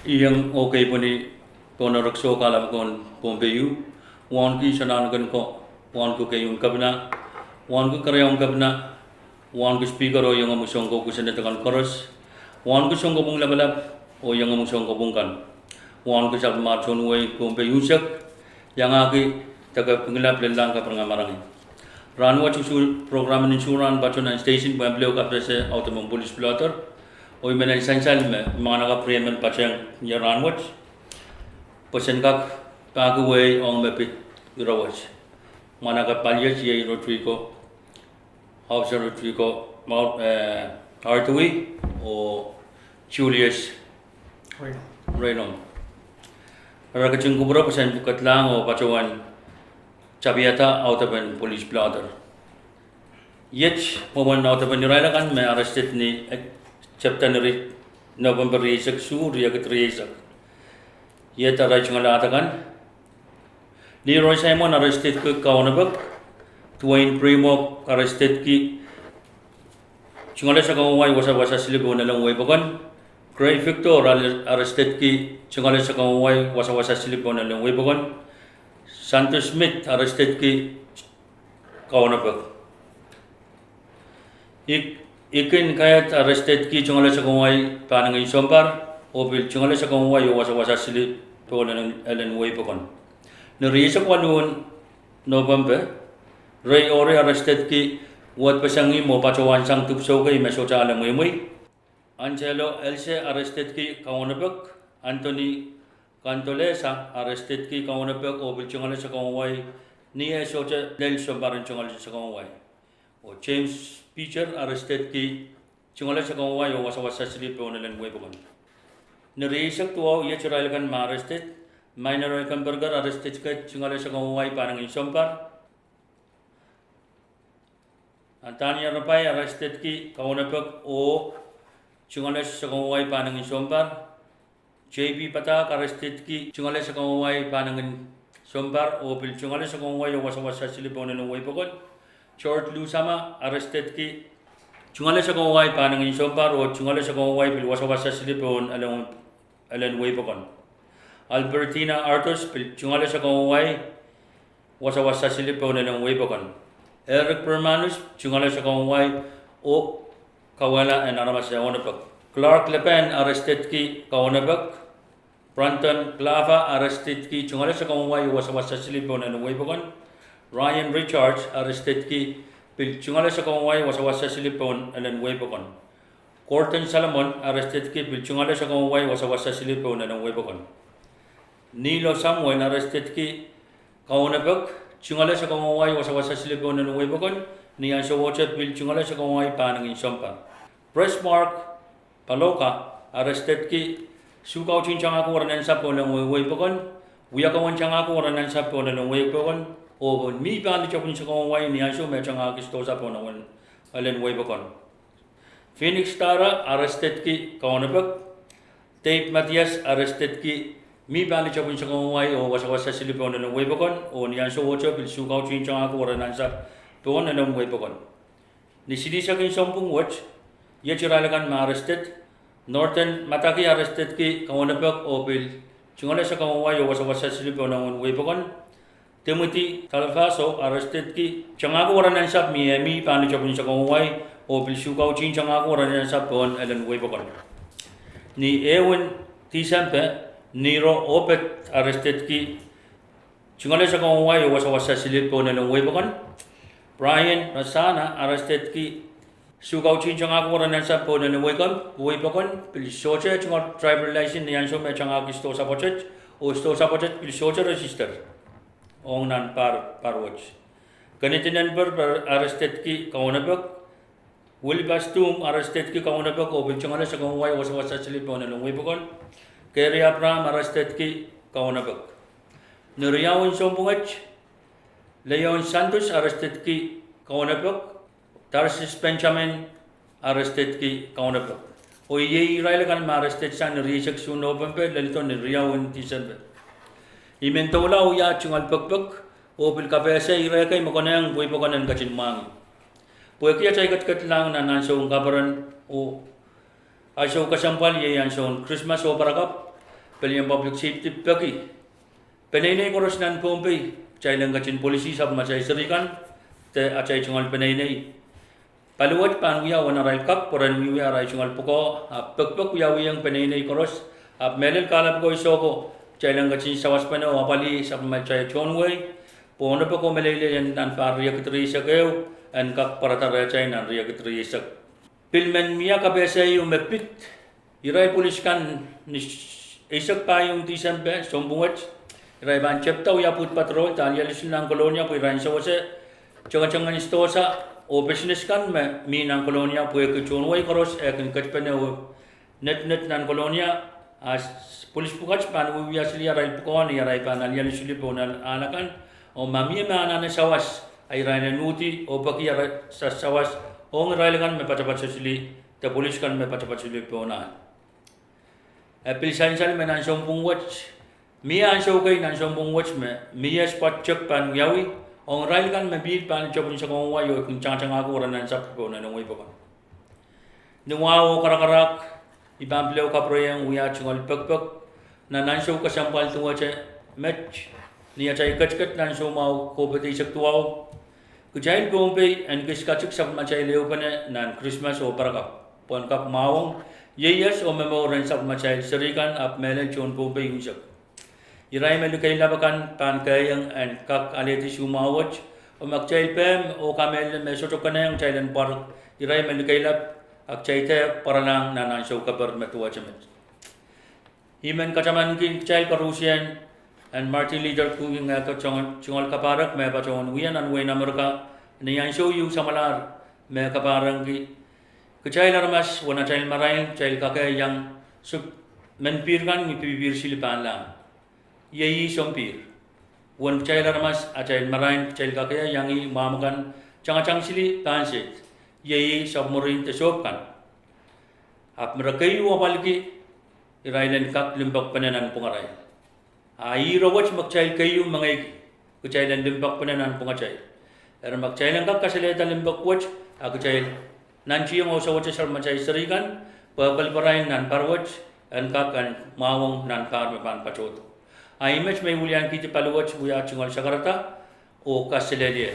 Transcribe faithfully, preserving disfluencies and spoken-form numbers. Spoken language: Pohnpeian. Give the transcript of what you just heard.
Iang oh keipweni pohn erek soh kahlap en Pohnpei, wauneki Senator Ken ko, wauneki keieun kepina, wauneki keriaun kepina, wauneki Speaker oh iengomwi sounkopwung, Senate kan koaros, wauneki sounkopwung lapalap oh iengomwi sounkopwung kan, wauneki sapwellimar tohn wehi Pohnpei unsek, iangahki deke Pingelap, lellahng, kaping, marangi. Rahnwet usuhn program en insuran patohwan station pwehn pil kapehse audepen police blotter, oh I men en sansal me mwahnakapw riemen patehng ie rahnwet pwe sen kak pahki wehi ong me pid ire wet. Mwahnakapw paliet iei Rodrigo, Officer Rodrigo Mou-, eh, Artui oh Julius Reynold. Re ketin kupwure pwe sen kedlahng oh patohwan tapiada audepen police blotter. Iet mwomwen audepen irail akan me arrested ni, eh, tepda ni ri-, November rieisek isuh, riekid rieisek. Iet arail tungoal ahd akan: Leroy Simon arrestedki kaunopek, Dwayne Primo arrestedki tungoale sakau en wai, wasawasa sili, pohnalen wehi pokon. Craig Victor arrestedki tungoale sakau en wai, wasawasa sili, pohnalen wehi pokon. Santos Smith arrestedki kaunopek. Ik-, Ikin Kayat arrestedki tungoale sakau en wai, pahnengin sounpar, oh pil tungoale sakau en wai oh wasawasa sili, pohnalen wehi pokon. Ni rieisek waluh en November, Ray Ori arrestedki wehdpeseng ihmw oh patohwan sang dipwisou kei me sohte ale mweimwei. Angelo Else arrestedki kaunopek. Anthony Cantolesa arrestedki kaunopek oh pil tungoale sakau en wai, ni eh sohte lel sounpar en tungoale sakau en wai. Oh James Peter arrestedki tungoale sakau en wai oh wasawasa sili, pohnalen wehi pokon. Ni rieisek duwau, iet irail akan me arrested: Minor Eckenberger arrestedki tungoale sakau en wai, pahnengin sounpar. Antania Rapai arrestedki kaunopek oh tungoale sakau en wai, pahnengin sounpar. J P Patak arrestedki tungoale sakau en wai, pahnengin sounpar, oh pil tungoale sakau en wai oh wasawasa sili, pohnalen wehi pokon. George Lusama arrestedki tungoale sakau en wai, pahnengin sounpar, oh tungoale sakau en wai pil wasawasa sili, pohn alen wehi pokon. Albertina Artos pil tungoale sakau en wai, wasawasa sili, pohnalen wehi pokon. Eric Bermanus tungoale sakau en wai oh kauwehla en aramas eh onopek. Clark Lepan arrestedki kaunopek. Brandon Clava arrestedki tungoale sakau en wai oh wasawasa sili, pohnalen wehi pokon. Ryan Richards arrestedki pil tungoale sakau en wai, wasawasa sili, pohnalen wehi pokon. Gordon Solomon arrestedki pil tungoale sakau en wai, wasawasa sili, pohnalen wehi pokon. Nilo Samuel arrestedki kaunopek, tungoale sakau en wai, wasawasa sili, pohnalen wehi pokon. Ni ansowohte pil tungoale sakau en wai, pahnengin sounpar. Presmark Paloka arrestedki soukautin tangahki weren ansapw, pohnalen wehi pokon. Wiakawen tangahki weren ansapw, pohnalen wehi pokon, oh mi pahn ni tepin sakau en wai ni ansou me tangahki sidohsa, pohnalen wehi pokon. Phoenix Tara arrestedki kaunopek. Dave Mathias arrestedki, mi pahn ni tepin sakau en wai oh wasawasa sili, pohnalen wehi pokon, oh ni ansowohte pil soukautin tangahki weren ansapw, pohnalen wehi pokon. Ni silihsek en sounpwong wet, iet irail akan me arrested: Norton Mataki arrestedki kaunopek oh pil tungoale sakau en wai oh wasawasa sili, pohnalen wehi pokon. Timothy Talfaso arrestedki tangahki weren ansapw me mi pahn ni tepin sakau en wai, oh pil soukautin tangahki weren ansapw, pohnalen wehi pokon. Ni ehu en Tisempe, Niro Obed arrestedki tungoale sakau en wai oh wasawasa sili, pohnalen wehi pokon. Brian Rasana arrestedki soukautin tangahki weren ansapw, pohnalen wehi pokon, pil sohte tungoal driver license ni ansou me tangahki sidohsa pwoatet, oh sidohsa pwoatet pil sohte register ong nan par, par wet. Kennedy Nenberg arrestedki kaunopek. Wilbur Stum arrestedki kaunopek oh pil tungoale sakau en wai oh wasawasa sili, pohnalen wehi pokon. Gary Abraham arrestedki kaunopek. Ni riau en sounpwong wet, Leon Santos arrestedki kaunopek. Tarsis Benjamin arrestedki kaunopek. Oh iei irail akan me arrested sang ni rieisek isuh November leledo ni riau en Tisempe. I men doula wia tungoal pekpek oh pil kapehse ire kei me konehng wehi pokon en ketin mwahngih. Pwehki atail ketiket lahng nan ansoun kaperen oh ansou kesempwal, iei ansoun Krismas oh parakapw, Peliem Public Safety peki peneinei koaros nan Pohnpei, kitail en ketin polisi sapwellimatail seri kan de atail tungoal peneinei. Paliwet pahn wia uwen arail kak pwe ren wiewia arail tungoal pwukoa, ahpw pekipek wiawihong peneinei koaros. Ahpw mehlel kahlap ko, I sehse, kitail en ketin sawaspene oh apwalih sapwellimatail tohn wehi, pwe onopek oh meleilei en nan pahr riekid rieisek ehu en kak pwarada rehtail nan riekid rieisek. Pil men mie kapehse ieu me pid irail polis kan ni eisek pahieu en Tisempe sounpwong wet, irail pahn tepda wia pwuhd patrol de alialu sili nan Kolonia pwe irail en sewese tengeteng en sidohsa oh pisines kan me mi nan Kolonia pwehki tohn wehi koaros e kin ketpene oh netinet nan Kolonia. A polis pwukat pahn wiewia sili arail pwukoa ni arail pahn alialu sili pohn ahl akan, oh ma mie me anahne sawas, a irail en uhdi oh peki ara sawas ong irail kan me patopato sili de polis kan me patopato sili pohn ahl. E pil sansal me nan sounpwong wet, mie ansou kei nan sounpwong wet me mie spot check pahn wiawi ong irail kan me pihl pahn tepin sokohng wai oh kin tangatangahki were nan sapwpwon en wehi pokon. Ni wahu oh karakarahk, I pahn pil ehu kapwureiong wia tungoal pekipek nan ansou kesempwal duwehte met, ni atail ketiket nan soumwahu COVID eisek duwau, kitail Pohnpei en kis katik sapwellimatail ehupene nan Krismas oh parakapw pwehn kak mwahuwong ieias oh momour en sapwellimatail seri kan ahpw mehlel tohn Pohnpei unsek. Irail me likeilap akan pahn kehiong en kak alehdi soumwahu wet, oh ma kitail pehm oh kamehlele me sohte konehng kitail en pwarek irail me likeilap, a kitail dehr pwaralahng nan ansou keper me duwehte met. I men katamankin kitail koarusie en Martin Luther King eh tungoal kapahrek me patohwan wia nan wehin Amerika ni ansou ieu samwalahr, me kapahrengki kitail aramas uwen atail marain kitail kak iang suk men pihr kan ni pipihr sili pahnlahng. Iei ih sompihr. Uwen kitail aramas atail marain kitail kak iang ih mwahmw akan tangatang sili pahn sehd. Iei ih sapwmwurin de sohp kan. Ahpw me re keieu apwalki, irail en kak limpoakpene nan pwungarail. A ih ire wet me kitail keieu mengeiki, kitail en limpoakpene nan pwungatail. Eri ma kitail en kak kasalehda limpoak wet, a kitail nantihong oh sewese sapwellimatail seri kan pwe paliwarail nan pahr wet en kak en mwahuwong nan pahr me pahn patohdo. A ih met me I wiliankihdi paliwet wia tungoal sakarada oh kaselehlie.